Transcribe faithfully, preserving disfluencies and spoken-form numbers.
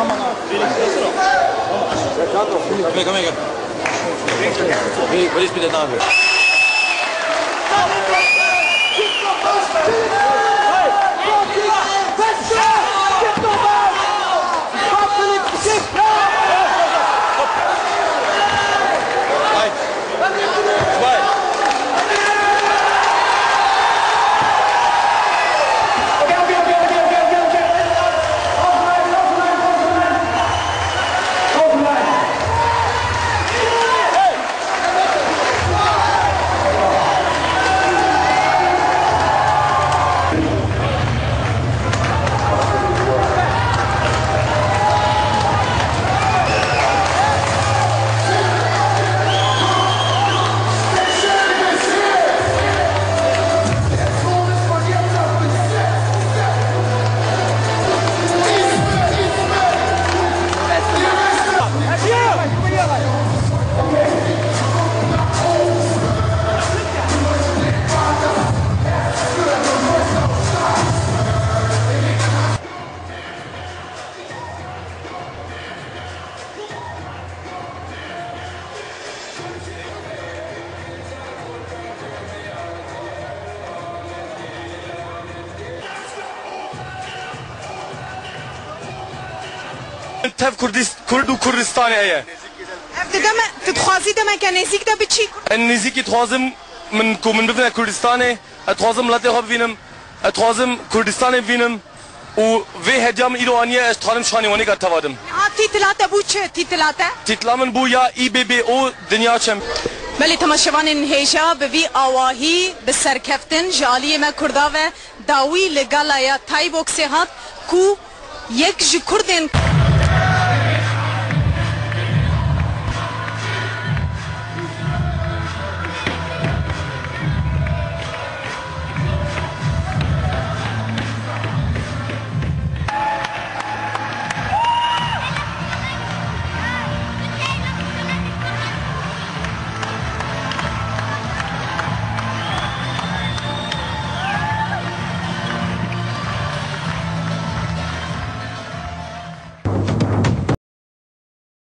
Come here, come here, come here. Hey, what is with the number? Tev Kurdist-, Kurd û Kurdistanê heye. Ev dide me, tu dixwazî demeke nêzîk de biçî? Ez nêzîkî dixwazim min, ku min bibine Kurdistanê, ez dixwazim miletê xwe bivînim, ez dixwazim Kurdistanê bivînim û vê hediya min îro aniye ez dixwarim şanê wanêka teva dim. Ha, tîtila te bû çi? Tîtila te? Tîtila min bû ya î B B O Dinya Çem. Belê temaşevanên hêja, bi vî awahî bi serkeftin ji aliyê me Kurda ve dawî li galaya Thai Boxê hat ku yek ji Kurdên